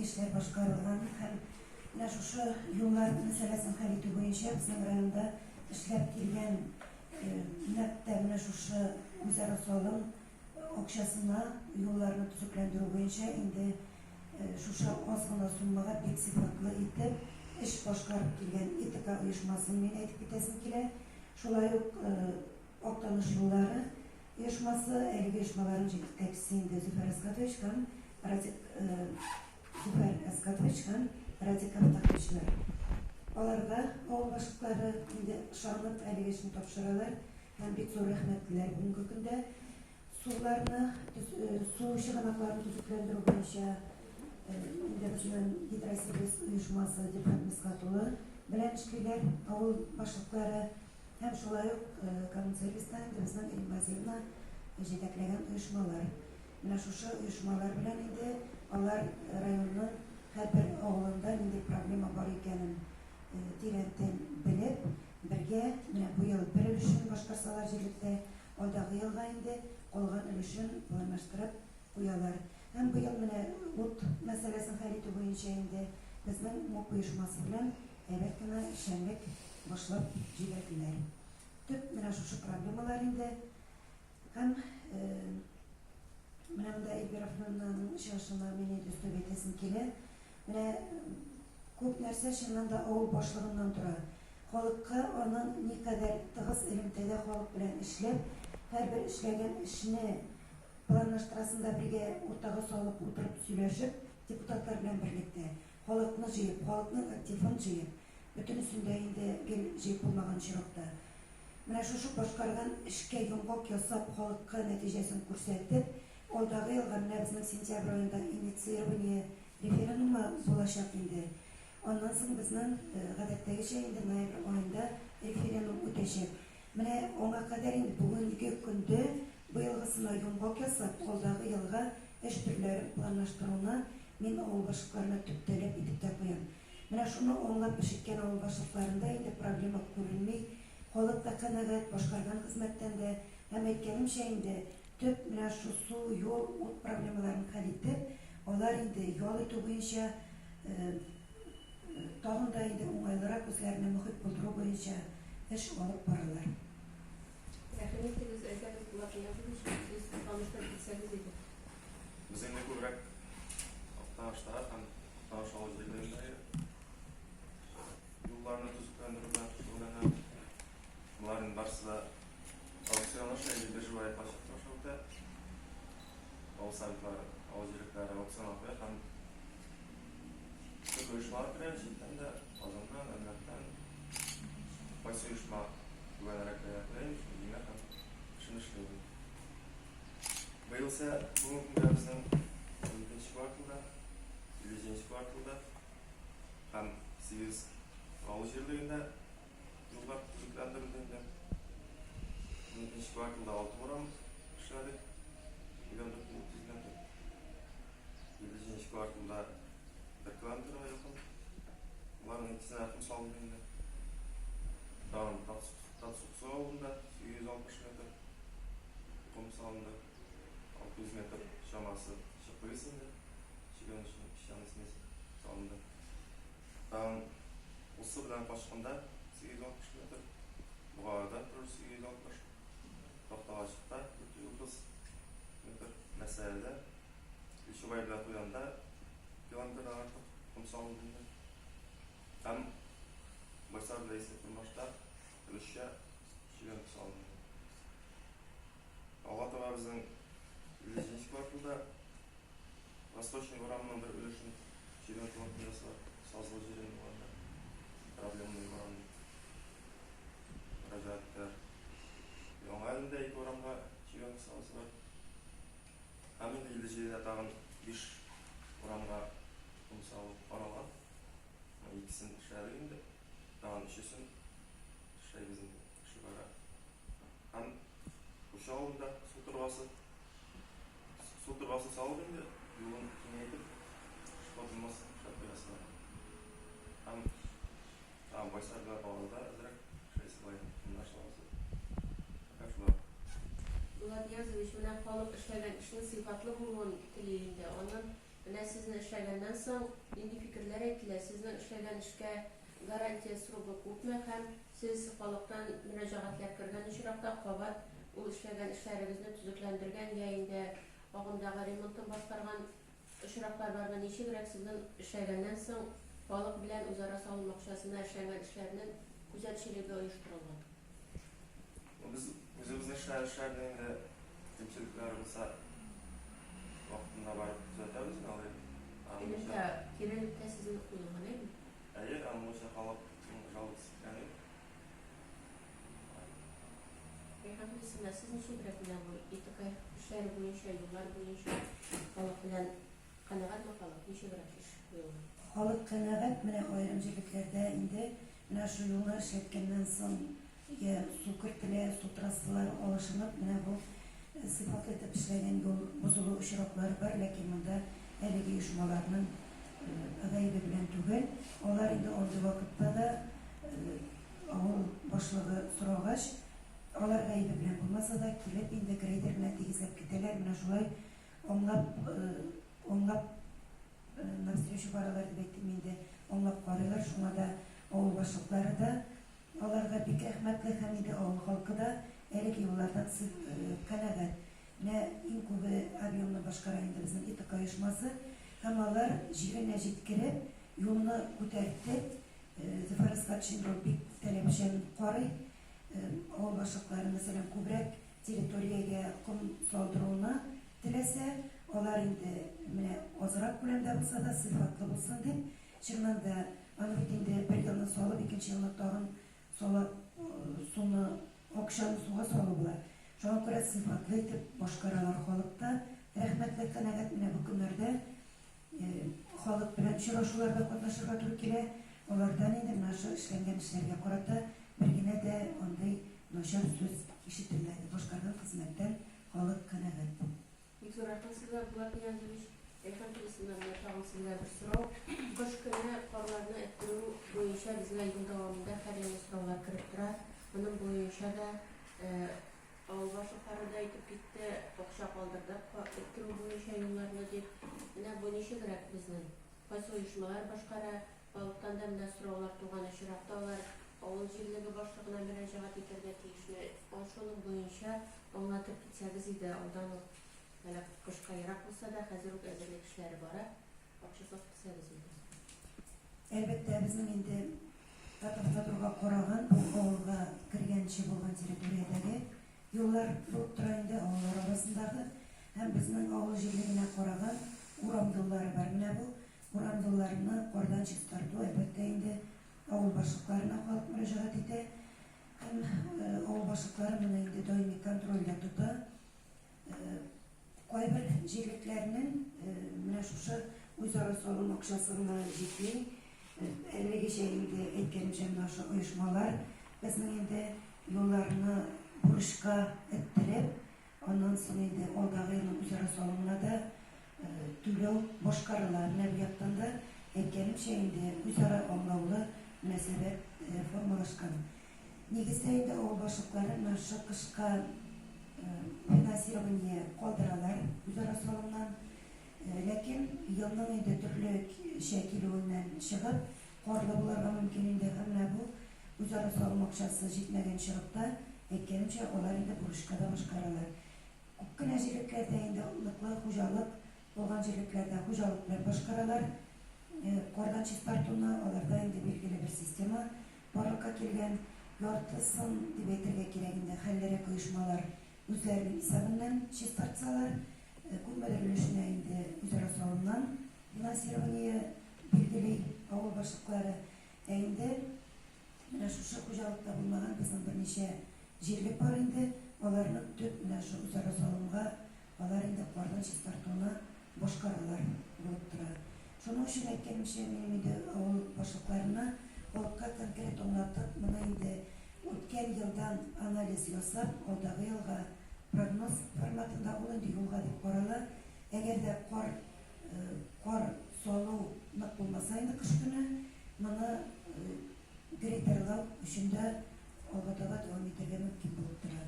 эшләр башкарылган һәм менә шушы юллар мәсьәләсен хәл итү буенча безнең районда эшләп килгән нәкъ тә менә шушы үзара салым акчасына юлларны төзекләндерү буенча инде шушы аз гына суммага бик сыйфатлы итеп эш башкарып килгән ИТК оешмасын мин әйтеп китәсем килә. Шулай ук Актаныш юллары оешмасы, әлеге оешмаларның җитәкчесе инде Зөфәр Әсгатович һәм Радик Зөфәр Әсгатович һәм Радик Әфтаховичлар. Аларга авыл башлыклары инде ышанып әлеге эшне тапшыралар һәм бик зур рәхмәтлеләр бүгенге көндә. Суларны, су чыганакларын төзекләндерү буенча инде безнең Гидросервис оешмасы Дифат Мисхат улы белән эшлиләр авыл башлыклары. Һәм шулай ук Коммунсервиста инде безнең Римма Зиевна җитәкләгән оешмалар. Менә шушы оешмалар белән инде алар районның һәрбер авылында нинди проблема бар икәнен тирәнтен белеп, бергә менә бу ел бер өлешен башкарсалар җирлектә, алдагы елга инде калган өлешен планлаштырып куялар. Һәм быел менә ут мәсьәләсен хәл итү буенча инде безнең МУП оешмасы белән әйбәт кенә эшчәнлек башлап җибәрделәр. Төп менә шушы проблемалар инде. Һәм менә монда Эльвира Флёновнаның чыгышына мин инде өстәп әйтәсем килә. Менә күп нәрсә чыннан да авыл башлыгыннан тора. Халыкка аның никадәр тыгыз элемтәдә халык белән эшләп, һәрбер эшләгән эшне планлаштырасын да бергә уртага салып утырып сөйләшеп, депутатлар белән берлектә, халыкны җыеп, халыкның активын җыеп, бөтенесен дә инде гел җыеп булмаган очракта. Менә шушы башкарган эшкә йомгак ясап, халыкка нәтиҗәсен күрсәтеп, алдагы елга менә безнең сентябрь аенда инициирование референдумы булачак инде. Аннан соң безнең гадәттәгечә инде ноябрь аенда референдум үтәчәк. Менә аңа кадәр инде бүгенге көндә быелгысына йомгак ясап, алдагы елга эш төрләрен планлаштыруны мин авыл башлыкларына төп таләп итеп тә куям. Менә шуны аңлап эш иткән авыл башлыкларында инде проблема күренми, халык та канәгать, башкарган хезмәттән дә. Һәм әйткәнемчә инде, төп менә шу су, юл, ут проблемаларын хәл итеп, алар инде ял итү буенча тагын да инде уңайлырак үзләренә мохит булдыру буенча эш алып баралар. Рәхим итегез, әйдәгез, Булат Ниязович, сез таныштырып китсәгез иде. Без инде күбрәк Актаныштагы һәм Актаныш авыл җирлегендәге юлларны төзекләндерү белән шөгыльләнәбез. Боларның барысы да аукцион аша или биржевая площадка аша үтә. Авыл советлары, авыл җирлекләре аукционга куя һәм төрле оешмалар керә, читтән дә, Казаннан, Әлмәттән. Кайсы оешма түбәнрәк бәя куя инде, шул җиңә һәм эшен эшли инде. Быел исә бүгенге көндә безнең 12 кварталда, 57 кварталда һәм 8 авыл җирлегендә юллар төзекләндерелде инде. 12 кварталда 6 урам эшләдек. 1,430 метр. 57 кварталда 1 километрга якын. Боларның икесенә ком салынды инде. Тагын Татсуксу авылында 860 метр. Ком салынды. 600 метр чамасы чыклыбыз инде. Щебеночный песчаный смесь салынды. Тагын усы белән качканда 860 метр, Бугагада 860, Такталачыкта 430 метр, Мәсәләдә, Илчубай белән Куянда километрдан артык ком салынды инде. Һәм Байсар белән Иске Кормашта өлешчә щебенка салынды. Алга таба безнең 57 кварталда Восточный урамының бер өлешен щебенкалап куясы бар. Сазлы җире инде анда. Проблемный урам дип мөрәҗәгать итәләр. Яңа Әлемдә ике урамга щебенка саласы бар. Һәм инде 57-дә тагын 5 урамга ком салу каралган. Икесен эшләдек инде. Тагын өчесен эшләйбез инде. Эше бара. Һәм Кучы авылында су торбасы су торбасын салып инде юлын киңәйтеп шпатылмас эшләп куясы бар. Һәм тагын Байсар белән авылда әзрәк эшләйсе бар инде, шунда чыгасы. Пока шулар. Булат Ниязович, менә халык эшләгән эшнең сыйфатлы булуын тели инде. Аннан Менә сезне эшләгәннән соң нинди фикерләр әйтелә? Сезнең эшләгән эшкә гарантия срогы күпме һәм сез халыктан мөрәҗәгатьләр кергән очракта кабат ул эшләгән эшләрегезне төзекләндергән я инде агымдагы ремонтын башкарган очраклар бармы? Ничегрәк сезнең эшләгәннән соң халык белән үзара салым акчасына эшләнгән эшләрнең күзәтчелеге оештырылган? Без үзебезнең эшләгән эшләрне инде кимчелекләре булса вакытында барып төзәтәбез инде алай. Аның Элемтә, кире элемтә сезнең куелган, әйеме? Әйе, аның буенча халыкның жалобасы килгән юк. Рәйхан Хәлисовна, сез ничегрәк менә бу ИТК эшләре буенча, юллар буенча халык белән канәгатьме халык? Ничегрәк эш куелган? Халык канәгать, менә аерым җирлекләрдә инде менә шул юлны эшләткәннән соң я су кертелә, су трассалары алышынып, менә бу сыйфатлы итеп эшләгән юл бозылу очраклары бар, ләкин монда әлеге оешмаларның гаебе белән түгел. Алар инде андый вакытта да авыл башлыгы сорагач, алар гаебе белән булмаса да, килеп инде грейдер белән тигезләп китәләр. Менә шулай аңлап, аңлап навстречу баралар дип әйтим инде, аңлап карыйлар. Шуңа да авыл башлыклары да аларга бик рәхмәтле һәм инде авыл халкы да әлеге юллардан канәгать. Менә иң күбе объемны башкара инде безнең ИТК оешмасы һәм алар җиренә җиткереп, юлны күтәртеп, Зөфәр Әсгатович инде ул бик таләпчән карый. Авыл башлыклары, мәсәлән, күбрәк территориягә ком салдыруны теләсә, алар инде менә азрак күләмдә булса да, сыйфатлы булсын дип, чыннан да, аны бит инде бер елны салып, икенче елны тагын сала, суны, акчаны суга салу була. Шуңа күрә сыйфатлы итеп башкаралар. Халык та рәхмәтле, канәгать. Менә бу көннәрдә халык белән очрашуларда катнашырга туры килә. Алардан инде менә шул эшләнгән эшләргә карата бер генә дә андый начар сүз ишетелмәде. Башкарган хезмәттән халык канәгать. Бик зур рәхмәт сезгә, Булат Ниязович. Рәйхан Фәнисовна, менә тагын сезгә бер сорау. Кыш көне карларны эттерү буенча безгә ел дәвамында һәр елны сораулар кереп тора. Моның буенча да авыл башлыклары да әйтеп китте, акча калдырдык эттерү буенча юлларны дип. Менә бу ничегрәк безнең? Кайсы оешмалар башкара? Халыктан да менә сораулар туган очракта алар авыл җирлеге башлыгына мөрәҗәгать итәргә тиешме? Шуның буенча аңлатып китсәгез иде, алдан ук, әле кышка ерак булса да, хәзер үк әзерлек эшләре бара, ачыклык итсәгез иде. Әлбәттә, безнең инде Татавтодорга караган бу авылга кергәнче булган территориядәге юллар булып тора инде авыллар арасындагы һәм безнең авыл җирлегенә караган урам юллары бар. Менә бу урам юлларны кардан чистарту, әлбәттә инде, авыл башлыкларына халык мөрәҗәгать итә. Һәм авыл башлыклары моны инде даими контрольдә тота. Кайбер җирлекләрнең менә шушы үзара салым акчасы гына җитми. Әлегечә инде әйткәнемчә, менә шушы оешмалар безнең инде юлларны бурычка эттереп, аннан соң инде алдагы елның үзара салымына да түләү башкарыла. Менә бу яктан да, әйткәнемчә, инде үзара аңлаулы мөнәсәбәт формалашкан. Нигездә инде авыл башлыклары менә шушы кышка финансирование калдыралар үзара салымнан. Ләкин елның инде төрлечә килүеннән чыгып, карлы булырга мөмкин инде һәм менә бу үзара салым акчасы җитмәгән чыгып та, әйткәнемчә, алар инде бурычка да башкаралар. Күп кенә җирлекләрдә инде ныклы хуҗалык булган җирлекләрдә хуҗалык белән башкаралар. Кардан чистартуны аларда инде билгеле бер система барлыкка килгән. Яртысын дип әйтергә кирәк инде, хәллерәк оешмалар үзләренең исәбеннән чистартсалар, күпмедер өлешенә инде үзара салымнан финансирование билгели авыл башлыклары. Ә инде менә шушы хуҗалыкта булмаган безнең берничә җирлек бар инде, аларның төп менә шу үзара салымга алар инде кардан чистартуны башкаралар булып тора. Шуның өчен, әйткәнемчә, минем инде авыл башлыкларына халыкка конкрет аңлатып, моны инде үткән елдан анализ ясап, алдагы елга прогноз форматында ул инде юлга дип карала. Әгәр дә кар кар салу нык булмаса инде кыш көне, моны грейдерлау өчен дә алга таба дәвам итәргә мөмкин булып тора.